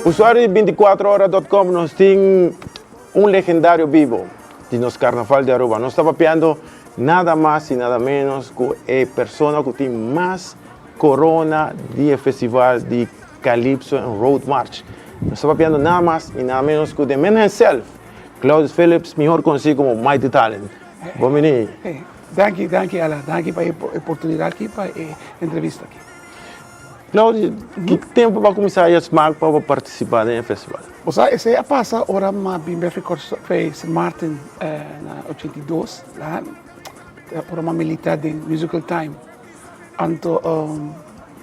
Usuario di 24ora.com nos tin un legendario bibo di nos Carnaval di Aruba. Nos ta papiando nada mas y nada menos cu e persona cu tin mas corona di e festival di Calypso and Road March. Nos ta papiando nada mas y nada menos cu the man himself, Claudius Phillips, mihor conoci como Mighty Talent. Bon bini. Hey, danki, danki Ala, danki pa e oportunidad aki, pa e entrevista aki. Claudius, ki tempo bo a cuminsa haya smaak pa bo participa den e festival? Bo sa, esey a pasa ora mi a bin bek fi Sint Maarten na 82, la, ora mi a milita den Musical Time. Anto,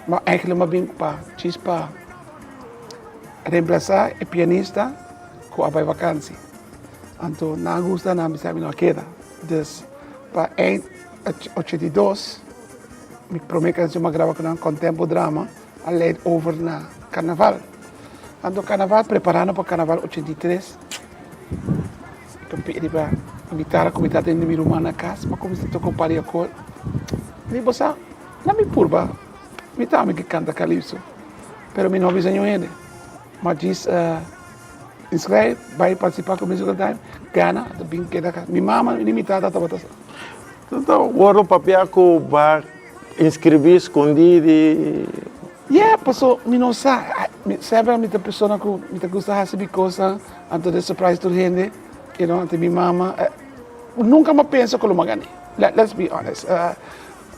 ma eigenlijk mi a bin pa djis pa reemplasa e pianista cu a bay vakantie. Anto nan a gusta nan a bisa mi no a keda. Dus pa eind 82 mi prome cancion mi a graba cu nan Contempo Drama a leid over na Carnaval. Anto Carnaval preparando pa Carnaval 83 mi ta riba guitara cu mi tata di mi ruman na cas mi a cuminsa toca un par di acord. Mi bo sa na mi purba mi tambe ke canta calypso pero mi no a bisa niun hende. Ma djis Inscribe, bai participa cu Musical Time, gana, ta bin keda cas. Mi mama ni mi tata tabata sa. Ta wordo papia cu ba inscribi scondi di. Yeah, paso mi no sa. Semper mi ta persona cu mi ta gusta haci mi cosnan, anto de surprise tur hende, you know, anto mi mama. Nunca mi a pensa cu lo mi a gana. Let's be honest.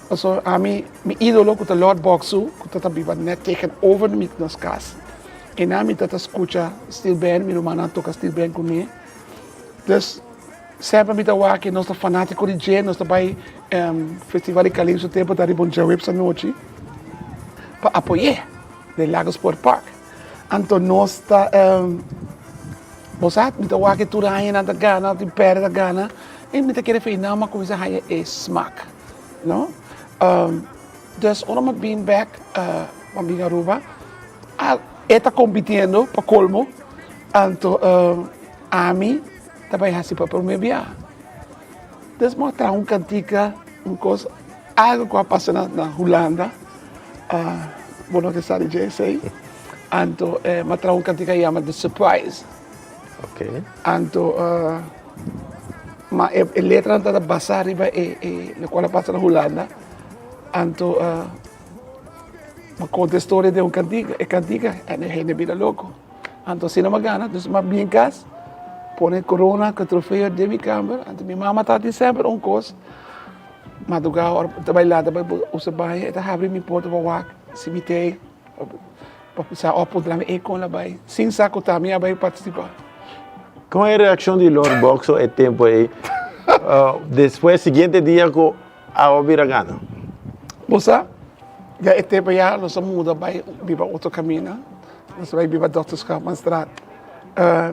Paso ami, mi idolo cu ta Lord Boxu, cu ta ta biba net tegenover mi nos cas. Einan mi ta ta scucha steel band, mi rumannan toca steel band cu mi. Dus semper mi ta wak nos ta fanatico di dje, nos ta bay festival di Calypso tempo ta riba un djaweps anochi pa apoy'é den Lago Sport Park. Anto nos ta, bo sa, mi ta wak tur aña nan ta gana, tin perde ta gana, y mi ta kere fe einan mi a cuminsa haya e smak, no. Dus ora mi a bin bek, mi a bin Aruba, e ta compitiendo pa colmo, anto ami ta bay haci pa prome biaha. Dus mi a traha un cantica, un cos, algo cu a pasa na Hulanda, bo no ke sa di dje esey, anto mi a traha un cantica yama The Surprise. Anto ma e letranan tabata basa riba e locual a pasa na Hulanda, anto. Ma konta e storia den un kantika, e kantika en e hende bira loko. Anto asina mi a gana, dus mi a bin kas, pone korona ku trofeo den mi kamber, anto mi mama tabatin semper un kos, madrugá ora mi ta bai lanta bai usa baño, e ta habri mi porta pa wak si mi t'ei, pa sa òf puntra mi ey kon la bai, sin sa ku ta mi a bai partisipá. Kon e reakshon di Lord Boxo e tempu ei, despues siguiente dia ku Awa bira gana. Bo sa, ya e tempo ya nos a muda bai biba otro camina, nos a bai biba Dokter Schaapmanstraat.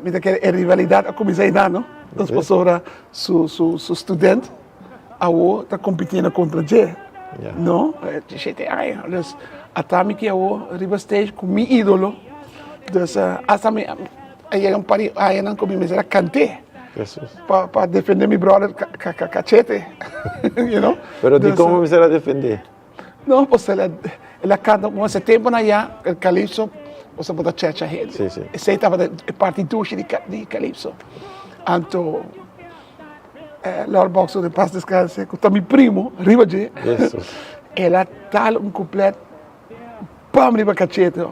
Mi ta kere e rivalidad a cuminsa einan, no? Nos pasobra su su su student awo ta compitiendo contra dje, no? Shete aña. Dus ata mi ki awo riba stage cu mi idolo, dus hasta mi a yega un par di añanan cu mi mester a cant'e. Pa pa defende mi brother cachete, you know. Pero di como mester a defende? No, pues el a, el a canta, como ese tempo na ya, el calypso, bo sa bo ta checha hende. Sí, sí. Esey tabata e parti dushi di di calypso. Anto, Lord Boxer den paz descanse, cu ta mi primo, riba dje, el a dal un couplet Pam riba cachete.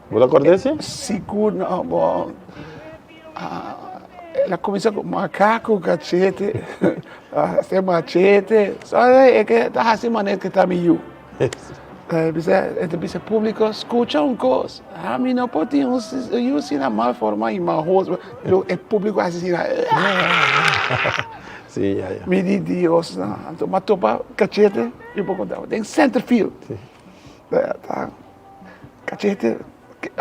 Bo ta corda ese? Sigur no bo. El a cuminsa cu macaco cachete, hace machete. So e ke ta haci manera ke ta mi yu. Bisa, e ta bisa publico, scucha un cos, ami no por tin un yu asina mal forma y mahos. E publico haci asina. Si, ya, ya. Mi di Dios, no. Anto mi a topa cachete, mi por conta bo, den center field. Ta Cachete,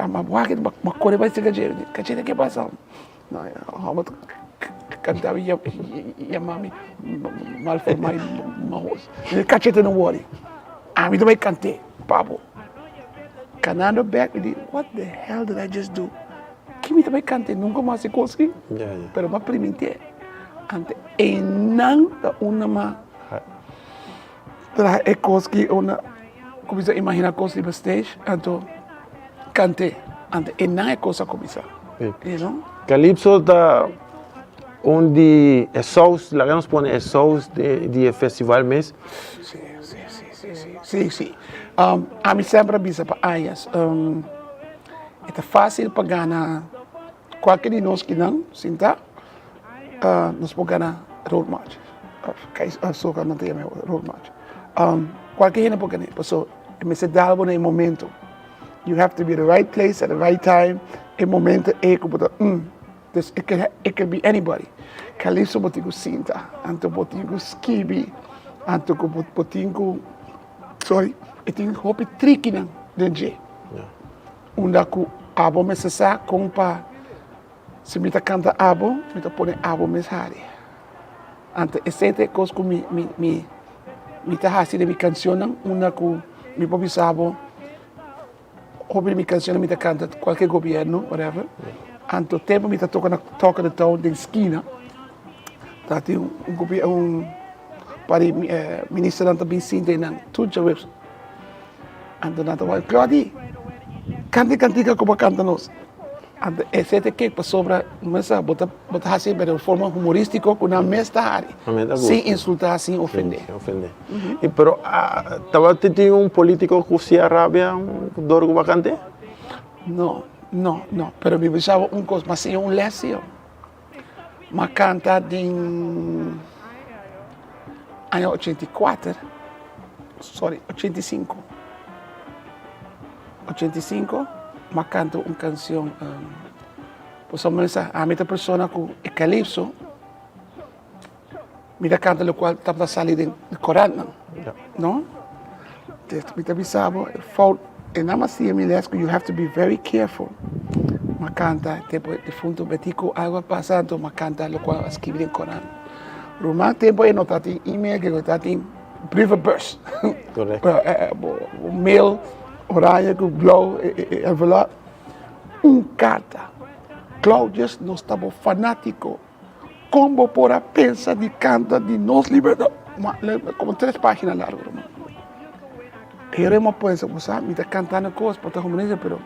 ma wak ma kore bai serka dje, Cachete ke pasa? Hòmber ta kanta mi yama mi mal formá i mahos. Cachete no wòri, ami ta bai kant'é pa bo. Kanando bèk mi di, what the hell did I just do? Ke mi ta bai kant'é? Nunka mi a hasi kos aki, pero mi a primint'é. Anto einan ta unda mi a. Traha e kos ki una kuminsá imaginá kos riba stage anto kant'é. Anto e nan e kos a kuminsá. You know? Calypso ta un di e saus, laga nos pone e saus di e festival mes. Si, si, si, si, si, si, si. Ami semper a bisa pa añas, e ta fásil pa gana kualke di nos kinan sinta, nos por gana road march. Soka nan ta yama road march. Kualke hende por gana, pasobra e mester dal bo na e momento. You have to be the right place at the right time. E momento e ku bo ta mm. Dus it can, it can be anybody. Calypso bo tin ku sinta, anto bo tin ku skibi, anto ku bo, bo tin ku, sorry, e tin hopi trikinan den dje. Yeah. Unda ku abo mester sa kon pa, si mi ta kanta abo, mi ta pone abo mes hari. Anto esei ta e kos ku mi, mi, mi, mi ta hasi den mi kanshonnan, unda ku mi por bisa bo, hopi di mi kanshonnan mi ta kanta kualke gobièrnu, whatever. Anto tempu mi ta toka na Talk of the Town den skina, ta tin un gobièrnu, un par di ministernan ta bin sinta einan tur djaweps. Anto nan ta wak, Claudy, kanta e kantika ku bo a kanta nos. Anto esei ta kek pasobra bo sa bo ta bo ta hasi pero den forma humoristiko ku nan mes ta hari, sin insultá, sin ofendé. Sin ofendé. I pero tabata tin un politiko ku si a rabia dor ku bo a kant'é? No, no, no. Pero mi bisa bo un kos, mi a siña un lès si yo. Mi a kanta den aña 84, sorry, 85. 85 mi a kanta un kanshon, pasobra mi sa ami ta persona ku e kalipso mi ta kanta lokual tabata sali den korantnan, no? Mi ta bisa bo e fout e nan a siña mi les ku you have to be very careful. Mi a kanta tempu e difunto Betico algu a pasa anto mi a kanta lokual a skibi den korant. Ruman tempu ei no tatin email no tatin brievenbus. Bo mail oranje ku blou e envelop. Un karta. Claudius nos ta bo fanatiko. Kon bo por a pensa di kanta di nos libertad? Komo tres pagina largu ruman. Pero mi a pensa, bo sa, mi ta kantando kos por ta humanista, pero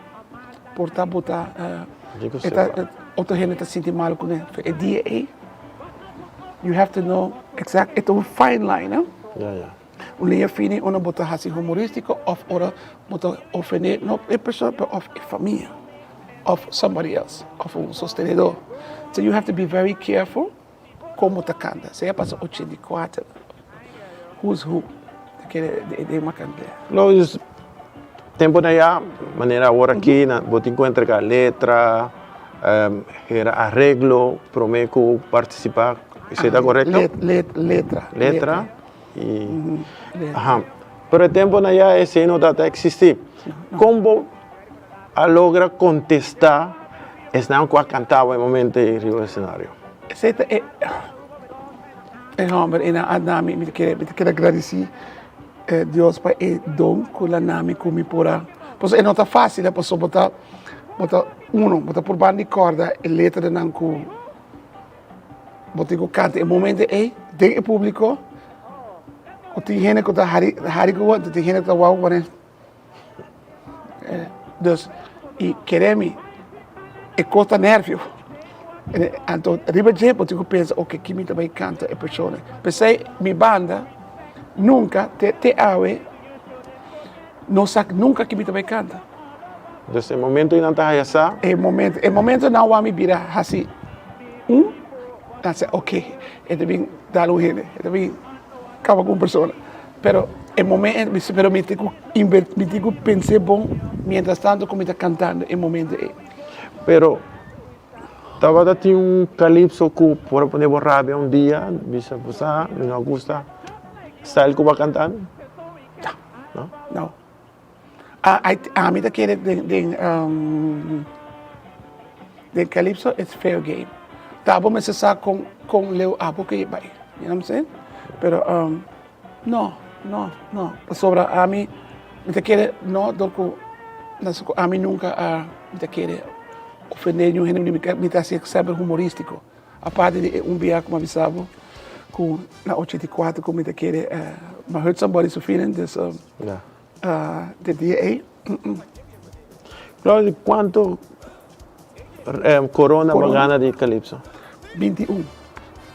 por ta bo ta otro hende ta sinti mal kuné. E dia ei, you have to know exact, e ta un fine line, eh? Un liña fini unda bo ta hasi humoristiko òf ora bo ta ofendé no e persona pero òf e famia òf somebody else òf un sostenedor. So you have to be very careful kon bo ta kanta. Esei a pasa 84, who's who ta kere den Makandea. Lo is tempo na ya manera awor aki na bo tin ku entrega letra, hera areglo prome ku partisipa, esei ta korekto? Letra. Letra. Y, aha. Pero e tempo na ya esei no ta existi. Kon bo a logra contesta esnan ku a kantaba e momento ei riba escenario? Esei ta e e homber ei nan a dami, mi ta kere mi ta kere agradeci Dios pa e don ku el a nami ku mi por a, pasobra e no ta facil pasobra bo ta bo ta uno bo ta purba di corda e letranan ku Bo tin ku kanta e momento ei den e públiko ku tin hende ku ta hari hari ku bo, anto tin hende ku ta wou ku bo. Dus i kere mi e kos ta nèrvio. Anto riba dje bo tin ku pensa oke ki mi ta bai kanta e persona. P'esei mi banda nunka te te awe no sa nunka ki mi ta bai kanta. Dus e momento ei nan ta haya sa? E momento, e momento nan wou mi bira hasi un, nan sa ok, e ta bin dal un hende, e ta bin kaba ku un persona. Pero e momento, pero mi tin ku inverti, mi tin ku pens'é bon mientras tanto ku mi ta kantando e momento ei. Pero tabata tin un kalipso ku por a pone bo rabia un dia, bisa bo sa mi no a gusta style ku bo a kanta? No, no. No. Ami ta kere den den den calypso it's fair game. Ta abo mester sa kon kon leu abo ke bai. You know what I'm saying? Pero no, no, no. Pasobra ami mi ta kere no dor ku ami nunka a mi ta kere ofende niun hende mi ta hasi semper humoristico. Aparte di e un bia ku mi a bisa bo ku na 84 ku mi ta kere mi a hurt somebody su feeling dus. De dia ei. Claudio, cuanto corona bo gana di Calypso? 21.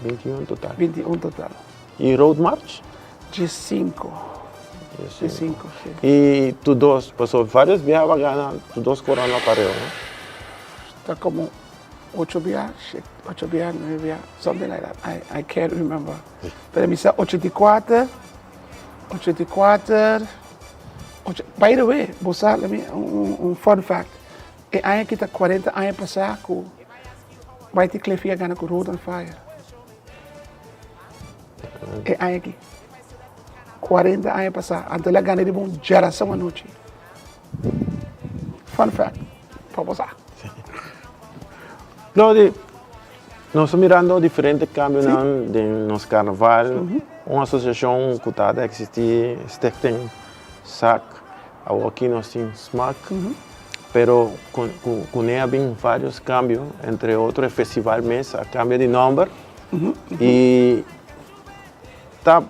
21 total. 21 total. Y Road March? 15. 15, si. Y tu dos, paso varios biaha bo a gana tu dos corona pareu, no? Ta como ocho biaha, ocho biaha, nueve biaha, something like that. I can't remember. Pero mi sa 84, 84, ocho, by the way, bo sa, let me, un fun fact. E aña aki ta 40 aña pasá ku Whitey Cliffy a gana ku Road on Fire. E aña aki. 40 aña pasá. Anto el a gana riba un djarason anochi. Fun fact, pa bo sa. Lodi, nos ta mirando diferente cambionan den nos carnaval. Un asociacion cu ta ta existi, Stichting SAC, awoki nos tin SMAC, pero cu ne a bin varios cambio, entre otro e festival mes a cambia di nomber y ta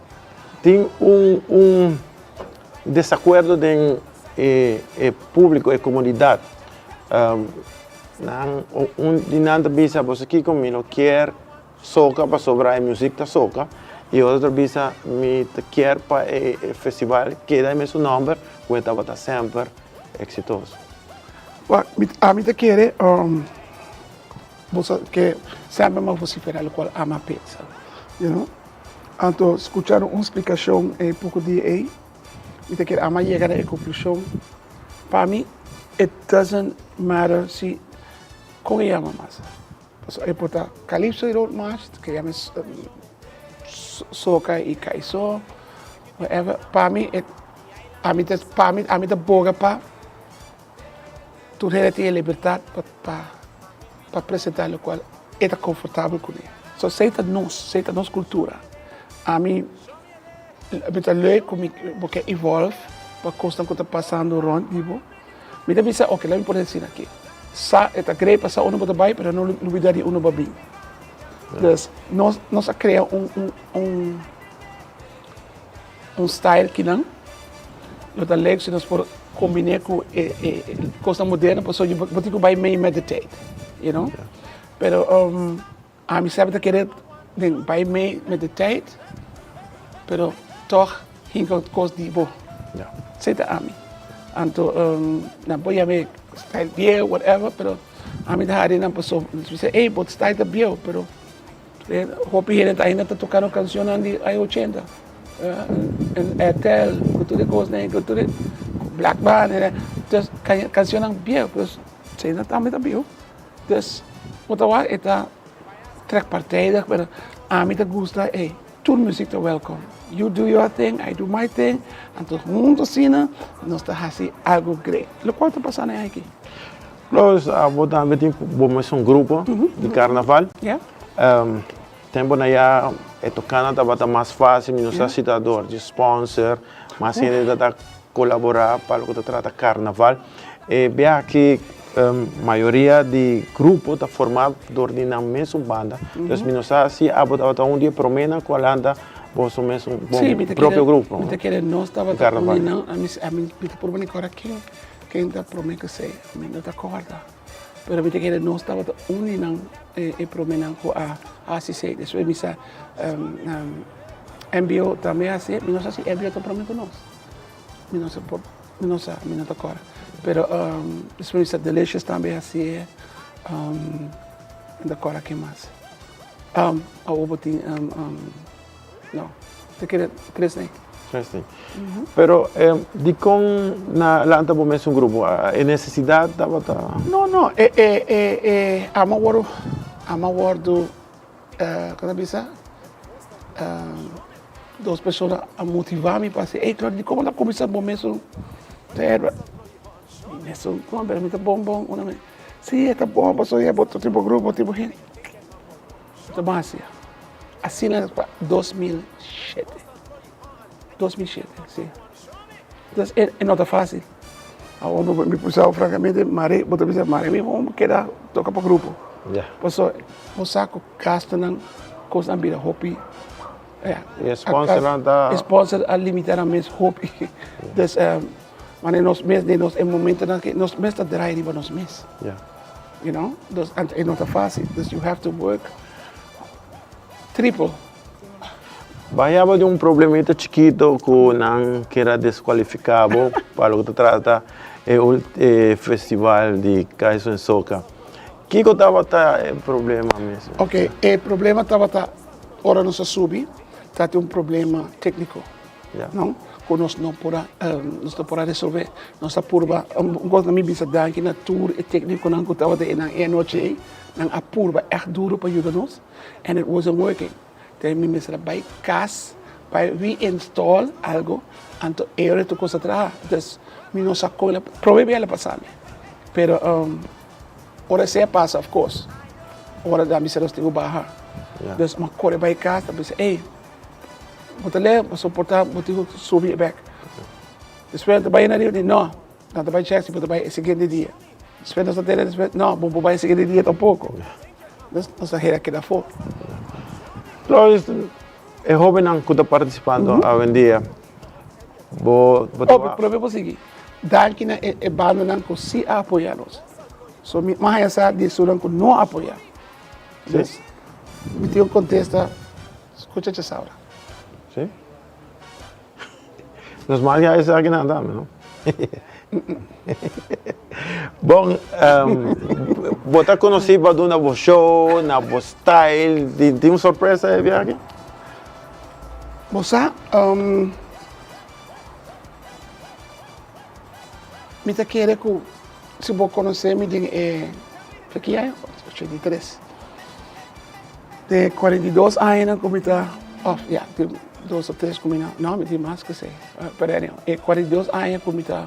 tin un desacuerdo den e publico, e comunidad. Nan un di nan ta bisa boso kiko mi no kier soca pasobra e music ta soca y otro ta bisa mi ta kier pa e festival keda e mesun nomber cu e tabata semper exitoso. Wak, ami ta kere boso ke semper mi a vocifera locual ami a pensa, you know. Anto scuchando un splicacion e poco dia ey mi ta kere ami a yega na e conclusion pa mi it doesn't matter si con e yama mas. Pasobra e por ta Calypso y Road March, ke yama Soca y Caiso, whatever. Pa mi, ami ta, pa mi, ami ta boga pa tur hende tin e libertad pa, pa, pa presenta lokual e ta konfortabel kuné. So esei ta nos, esei ta nos kultura. Ami, mi ta leuk ku mi, bo ke evolve pa kosnan ku ta pasando rònt di bo. Mi ta bisa, ok, laat mi pone asina aki. Sa, e ta great pa sa unda bo ta bai, pero no lubida di unda bo a bin. Dus, nos, nos a krea un, un, un, un style kinan. Lo ta leuk si nos por kombiné ku e, e, e kosnan moderno, pasobra bo tin ku bai mee met de tijd, you know. Pero, ami semper ta kere den bai mee met de tijd, pero toch hinka kos di bo. Esei ta ami. Anto nan por yam'é style bieu, whatever, pero ami ta hari nan pasobra mi bisa, ey, bo style ta bieu, pero hopi hende ta ainda ta tokando kanshonnan di aña ochenta. Airtel, ku tur e kosnan, ku tur e Black Band, dus kanshonnan bieu, pues esei nan tambe ta bieu. Dus bo ta wak e ta trek partijdig pero ami ta gusta ey tur muziek ta welkom. You do your thing, I do my thing, anto hunto asina nos ta hasi algo great. Lokual ta pasando aki. Los abo tambe tin bo mesun grupo di karnaval. Tempo na ya e tokana tabata mas fácil, mi no sa si ta dor di sponsor, mas hende ta ta kolaborá pa loke ta trata karnaval. E bia aki mayoria di grupo ta formá dor di nan mesun banda. Entonces mi no sa si abo tabata un di e proménan ku a lanta boso mesun bo propio grupo. Mi ta kere nos tabata un di nan, ami mi ta purba di kòrda ken ken ta promé ku esei, mi no ta kòrda. Pero mi ta kere nos tabata un di nan e proménan ku a hasi esei. Despues mi sa MBO tambe a hasi, mi no sa si MBO ta promé ku nos. Mi no sa por, mi no sa, mi no ta kòrda. Pero despues mi sa Delicious tambe a hasié, mi ta kòrda ken mas. Awor bo tin, no, ta kere tres nei. Tres nei. Pero dikon na lanta bo mes un grupo? E nesesidat tabata? No, no, e, e, e, e amo wòrdu, amo wòrdu Kon ta bisa? Dos persona a motivá mi pa hasi, ey Claudio, dikon bo no a kuminsá bo mesun teatro? Mi mesun kon, pero mi ta bon bon una mi, si e ta bon pasobra ya bo ta tin bo grupo, bo tin bo hende. Mi ta bon hasi. Asina pa 2007, 2007, si. Entonces e no ta fácil. Awor mi por sa francamente mare bo ta bisa mare mi bon keda toca pa grupo. Pasobra bo sa cu gastonan cosnan bira hopi. E sponsornan ta. E sponsor a limita nan mes hopi. Dus. Manera nos mes den nos e momentonan aki nos mes ta draai riba nos mes. You know, dus anto e no ta fácil. Dus you have to work triple. Bayaba di un problemita chikito ku nan keda deskualifiká bo pa loke ta trata e e festival di Kaiso en Soca. Kiko tabata e problema mesmo? Ok, e problema tabata ora nos a subi tabatin un problema tékniko. No, ku nos no por a nos no por a resolvé. Nos a purba un kos na mi bisa danki na tur e téknikonan ku tabata einan e anochi ei. Nan a purba ègt duru pa yuda nos and it wasn't working. Te mi mester a bai kas bai reinstall algo anto e ora tur kos a traha. Dus mi no sa kon prome bia el a pasa mi pero ora esei a pasa of course ora mi bisa nos tin ku baha. Dus mi a kore bai kas ta bisa ey bo ta leu bo soporta bo tin ku subi bek. Despues ta bai na riba di no nan ta bai chek si bo ta bai e siguiente dia. Despues nos ta tene despues, no, bo por bai sigui di dia tampoco. Nos nos a hera keda afó. Lois, e hóbennan ku ta partisipando awendia, bo bo ta Oh, promé bo sigui. Danki na e e bandanan ku sí a apoyá nos. So mi a haña sa di esunnan ku no a apoyá. Dus mi tin un kontesta, skucha Chesaura. Sí? Nos mal ya esaki nan tambe, no? Bon, um, bo ta conocí pa duna bo show, na bo style. Tin, tin un sorpresa e viaje? Bo sa, um, mi ta kere ku si bo konosé mi den e, ki aña? 83. Den e 42 añanan ku mi ta, òf ya, tin dos òf tres ku mi no, no mi tin mas ku esei, pero anyhow, e 42 aña ku mi ta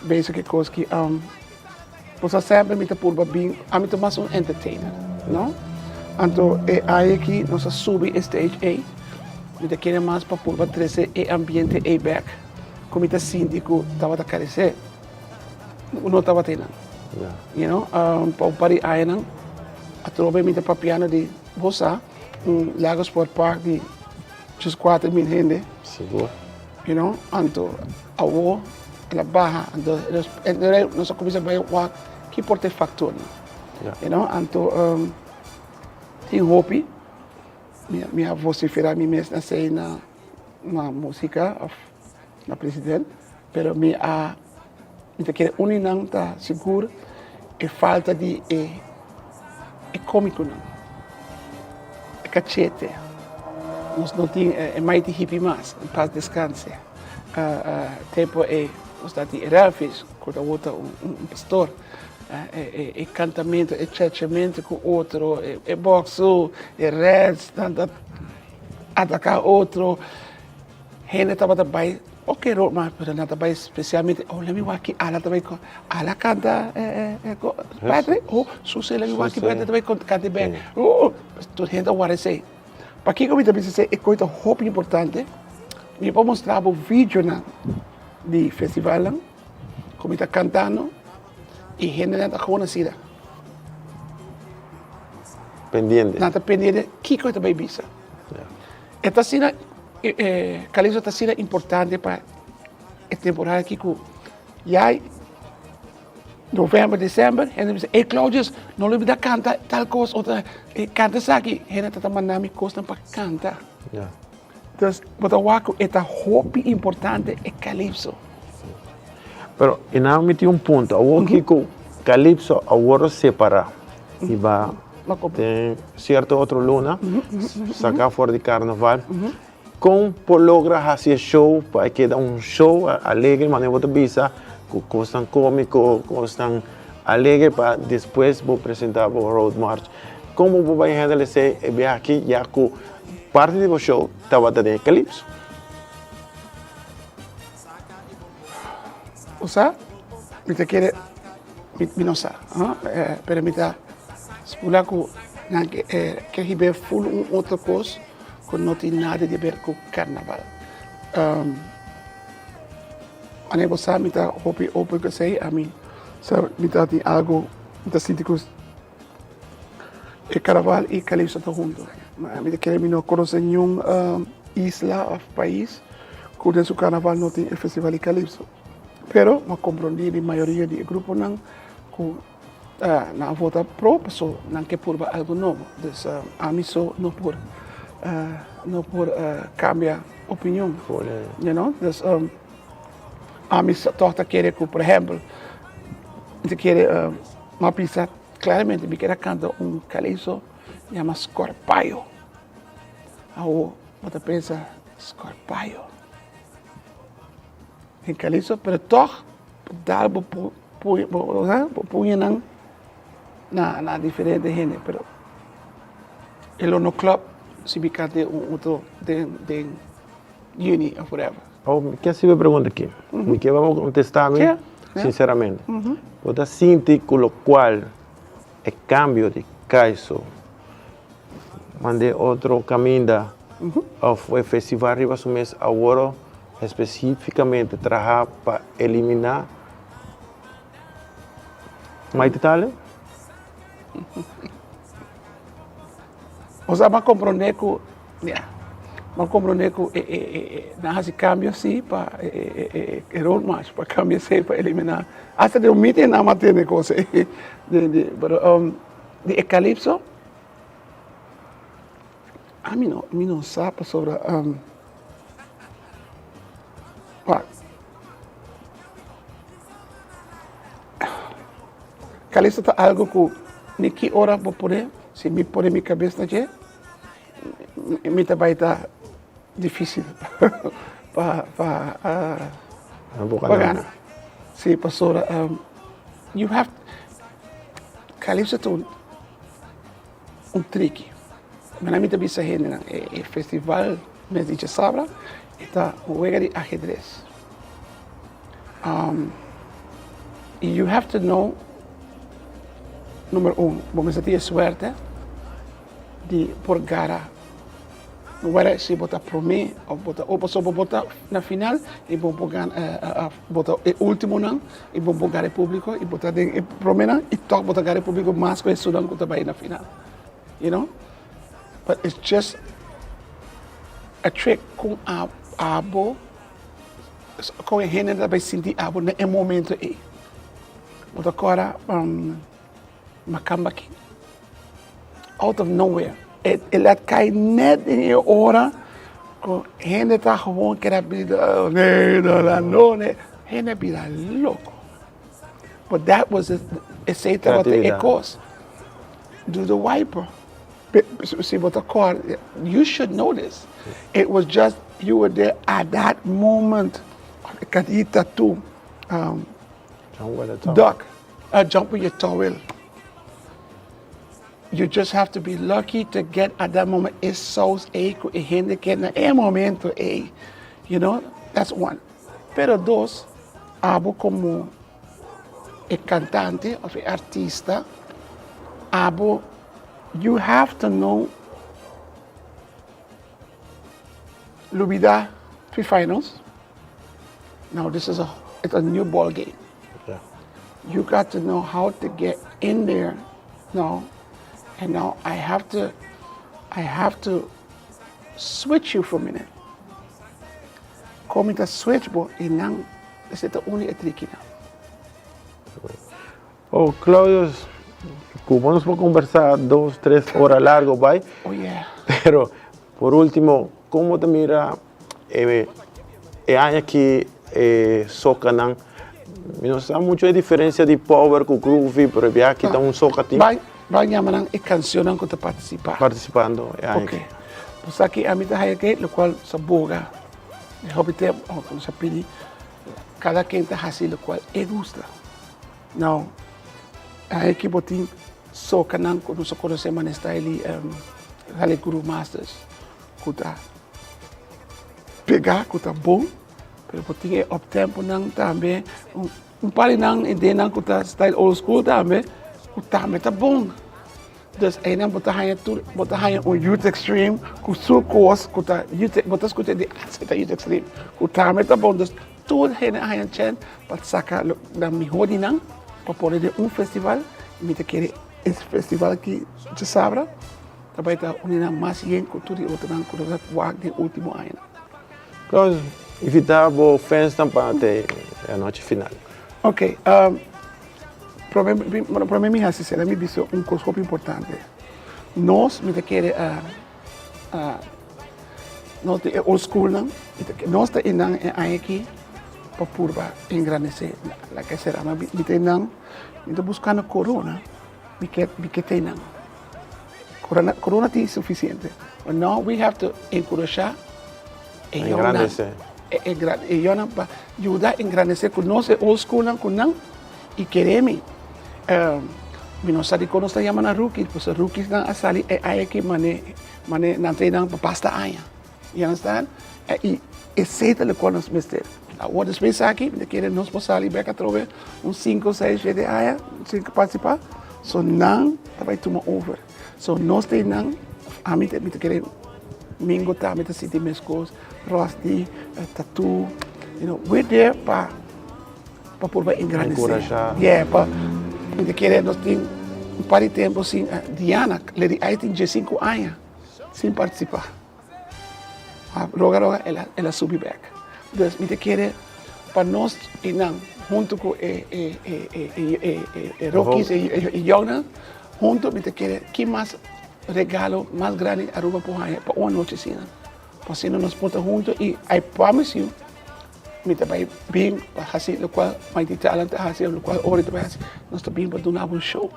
bezig ku e kos ki, bo sa semper mi ta purba bin, ami ta mas un entertainer, no? Anto e aña aki nos a subi e stage ei, mi ta kere mas pa purba trese e ambiente ei bèk ku mi ta sinti ku tabata karesé. No tabata einan. You know, pa un par di añanan atrobe mi ta papiando di bo sa un Lago Sport Park di just 4000 hende. Sigur. You know, anto awo el a baha, anto nos a kuminsá bai wak ki por ta e faktornan. You know, anto tin hopi, mi a vosiferá mi mes na esei na músika òf na president, pero mi a mi ta kere uni nan ta sigur e falta di e e comiconan, e cachete, nos no tin e Mighty Hippie mas, en paz descanse, tempo e nos ta tin e Relvis cu ta wota un pastor, e cantamento, e chachamento cu otro, e boxo, e reds, nan ta ataca otro. Hende tabata bai ok Roma pero nan ta bai specialmente oh lami wak ki Ala ta bai Ala canta Patrick oh Susie lami wak ki Patrick ta bai canta bek oh tur hende a wara esey pakiko mi ta bisa esey e koe ta hopi importante mi por mostra bo videonan di festivalnan ku mi ta kantando i hendenan ta gewoon asina pendiente nan ta pendiente kiko e ta bai bisa. E ta asina, e Calypso ta asina importante pa e temporada aki ku ya november, december, hende bisa, ey Claudius, no lo bida kanta tal kos o ta kanta esaki, hende ta ta manda mi kosnan pa kanta. Entonces, bo ta wak ku e ta hopi importante e Calypso. Pero e nan mi tin un punto, awor kiko Calypso awor a separa i ba den cierto otro luna saca for di carnaval, con por logra haci e show pa e keda un show alegre manera bo ta bisa cu cosnan comico, cosnan alegre pa despues bo presenta bo road march, como bo bay handle esey e biaha aki ya cu parti di bo show tabata den e Calypso? Bo sa, mi ta kere, mi no sa, pero mi ta spula ku nan ke hib'é ful un otro kos ku no tin nada di ber ku karnaval. Manera bo sa mi ta hopi open ku esei, ami sa mi ta tin algu, mi ta sinti ku e karnaval i kalipso ta huntu. Mi ta kere mi no konosé niun isla òf pais ku den su karnaval no tin e festival di kalipso. Pero m'a komprondí di mayoria di e gruponan ku nan a vota pro paso nan ke purba algu nobo. Dus ami so no por no por kambia opinion, you know. Dus ami tòg ta kere ku por ehèmpel mi ta kere m'a bisa klaramente mi kier a kanta un calypso yama Scorpayo. Awo bo ta pensa Scorpayo. Den calypso pero tòg dal bo bo puñanan na na diferente hende pero e lo no klòp si mi kanta un otro den den juni of whatever. Oh, mi ke hasi bo e pregunta aki. Mi ke pa bo kontestá mi sinseramente. Bo ta sinti ku lokual e kambio di Kaiso Mand'é otro kaminda òf e festival riba su mes awor espesífikamente traha pa eliminá Mighty Talent? Osea m'a komprondé ku ya m'a komprondé ku e e e nan hasi kambio si pa e e e e road march pa kambia esei pa eliminá asta den un meeting nan a tene kos ei di di pero di e calypso. Ami no, mi no sa pasobra wak Calixto ta algo ku ni ki ora bo pone, si mi pone mi kabes na dje, mi ta bai ta difisil pa pa pa gana. Si pasobra you have Calixto ta un Un triki. Mira mi ta bisa hendenan, e festival mes di djasabra e ta un wega di ahedres. You have to know, number un, bo mester tin e suerte di por gara, whether si bo ta prome of bo ta, pasobra bo ta na final y bo por gana, bo ta e ultimonan. I bo por gara e públiko i bo ta den e proménan i tòg bo ta gara e públiko mas ku esunnan ku ta bai na final. You know? But it's just a trick kon abo, kon e hende ta bai sinti abo na e momento ei. Bo ta kòrda Makamba King? Out of nowhere. E let kai net den e ora ku hende ta gewoon keda bira no no hende a bira loko. But that was esei tabata e kos. Do the wiper. Si bo ta kòrda, you should know this. It was just you were there at that moment. Kati tattoo. Duck, jump with your towel. You just have to be lucky to get at that moment e saus ei ku e hende ke na e momento ei. You know, that's one. Pero dos, abo komo e kantante of e artista, abo, you have to know lubida pre-finals. Now this is a, it's a new ball game. Yeah. You got to know how to get in there now. And now I have to, I have to switch you for a minute. Kom ta switch bo y nan esei ta uni e trikinan. Oh, Claudio, ku bo nos por kombersá dos, tres ora largo bai. Oh yeah. Pero, por último, kon bo ta mira e e aña aki e sokanan? Mi no sa mucho e diferensia di power ku groovy, pero e biaha aki ta un soka tin. Bai, bai yama nan e kansionnan ku ta partisipá. Partisipando e aña aki. Oke. Bo sa ki ami ta haya ke lokual sa boga e hopi tempu, nos a pidi kada ken ta hasi lokual e gusta. Now, a eki bo tin sokanan ku nos a konosé manera style di Guru Masters ku ta pegá, ku ta bon, pero bo tin e uptemponan tambe, un par di nan ideanan ku ta style old school tambe, ku tambe ta bon. Dus einan bo ta haña tur, bo ta haña un Youth Extreme ku su kos ku ta Youth, bo ta skucha di esei ta Youth Extreme ku tambe ta bon. Dus tur hende a haña chèns pa saka nan mihó di nan pa pone den un festival. Mi ta kere e festival aki djasabra ta bai ta uni nan mas yen ku tur di otronan ku nos a wak den último añanan. Claudio. Invita bo fansnan pa te e anochi final. Ok, prome, prome mi hasi esei, mi bisa un kos hopi importante. Nos, mi ta kere, nos di e old schoolnan, nos ta einan e aña aki pa purba engrandesé la ke sera. Mi ta einan, mi ta buskando korona, mi ke, mi ke ta einan. Corona, corona tin suficiente. But now we have to enkurashá e yonan. Engrandesé. E, e, e yonan pa yuda engrandesé ku nos e old schoolnan ku nan i kere mi. Mi no sa dikon nos ta yama nan rookies, pasobra rookiesnan a sali e aña aki mane, mane nan ta einan pa basta aña. You understand? I esei ta lokual nos mester. Awor despues esaki mi ta kere nos por sali bek atrobe un sinku, seis, shete aña sin partisipá. So nan ta bai tuma over. So nos ta einan, ami ta mi ta kere Mingo tambe ta sinti meskos, Rusty, Tattoo, you know, we're there pa pa por bai engrandesé. Enkurashá. Yeah, pa mi ta kere nos tin un par di tempu sin Diana, Lady Ai tin diesinku aña sin partisipá. A roga roga el a el a subi bek. Dus mi ta kere pa nos i nan huntu ku e e e e e e e e rookies e e yòngnan huntu mi ta kere ki mas regalo mas grandi Aruba por haña pa un anochi asina. Pa asina nos por ta huntu i I promise you mi ta bai bin pa hasi lokual Mighty Talent ta hasi of lokual Ori ta bai hasi nos ta bin pa duna bo un show.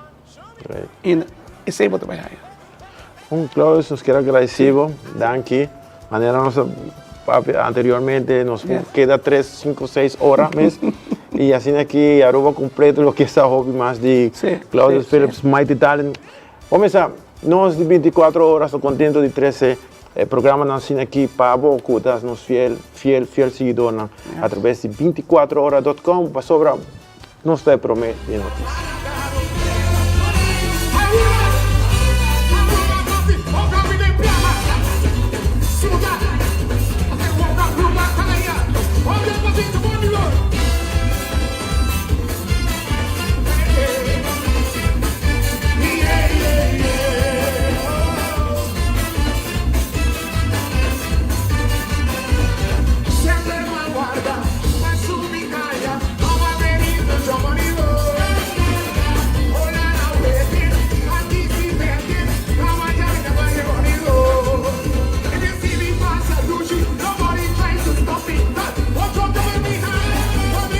I esei bo ta bai haña. Un Claudius nos kier agradeci bo, danki. Manera nos a papia anteriormente, nos por keda tres, cinco, seis ora mes. Y asina aki Aruba completo lo ke sa hopi mas di Claudius Philips Mighty Talent. Bo mesa, nos di 24 horas ta contento di trece e programanan asina aki pa bo cu ta nos fiel, fiel, fiel siguidornan a traves di 24 hora dot com pasobra nos ta e prome di noticia.